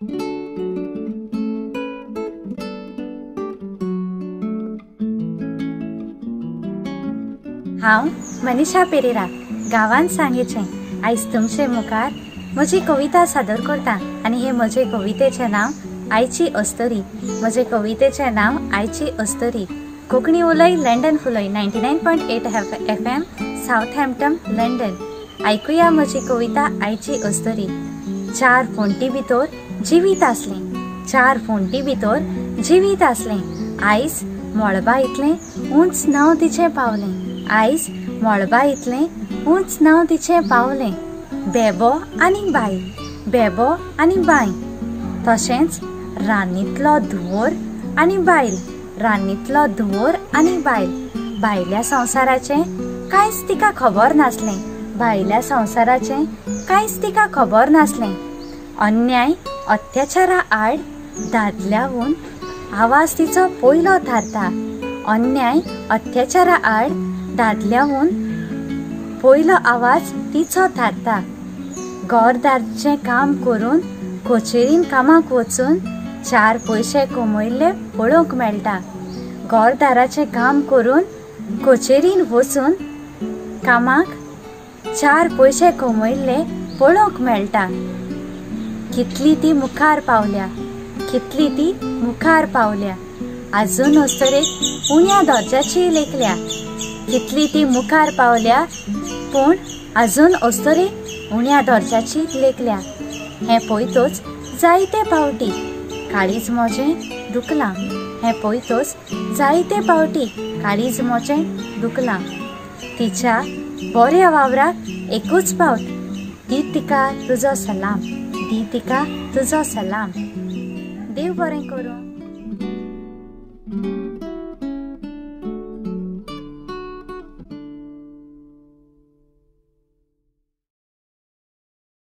हांव मनीषा पेरेरा, गांवान सांगेचें, आयज तुमचे मुखार म्हजी कविता सादर करता आनी हे म्हजे कवितेचें नांव आयची अस्तरी. म्हजे कवितेचें नांव आयची अस्तरी. कोंकणी उलय लंडन फुलय 99.8 FM Southampton London. आयकुया म्हजी कविता आयची अस्तरी. चार फोंटी भितर जिवीत आसलें, चार फोंटी भितर जिवीत आसलें, आयज मळबा इतलें उंच नांव तिचें पावलें, आयज मळबा इतलें उंच नांव तिचें पावलें. बेबो आनी बाय, बेबो आनी बाय, तशेंच रान्नीतलो धुंवोर आनी बायल, रान्नीतलो धुंवोर आनी बायल. भायल्या संवसाराचें कांयच तिका खबर नासलें, भायल्या संवसाराचें कांयच तिका खबर नासलें. अन्याय अत्याचारा आड दादल्याहून आवाज तिचो पयलो थारता, अन्याय अत्याचारा आड दादल्याहून पयलो आवाज तिचो थारता. घरदारचें काम करून कचेरीन कामाक वचून चार पयशे कमयल्ले पळोवंक मेळटा. घरदाराचें काम करून कचेरीन वचून कामाक चार पयशे कमयल्ले पळोवंक मेळटा. कितली ती मुखार पावल्या, कितली ती मुखार पावल्या, आजून अस्तरेक उण्या दर्जाची लेखल्या. कितली ती मुखार पावल्या पूण आजून अस्तरेक उण्या दर्जाची लेखल्या. हें पळयतच जायते पावटी काळीज म्हजें दुखलां, हें पळयतच जायते पावटी काळीज म्हजें दुखलां. तिच्या बऱ्या वावराक एकूच पावट दी तिका तुजो सलाम, दी तिका तुजो सलाम. देव बरें करूं.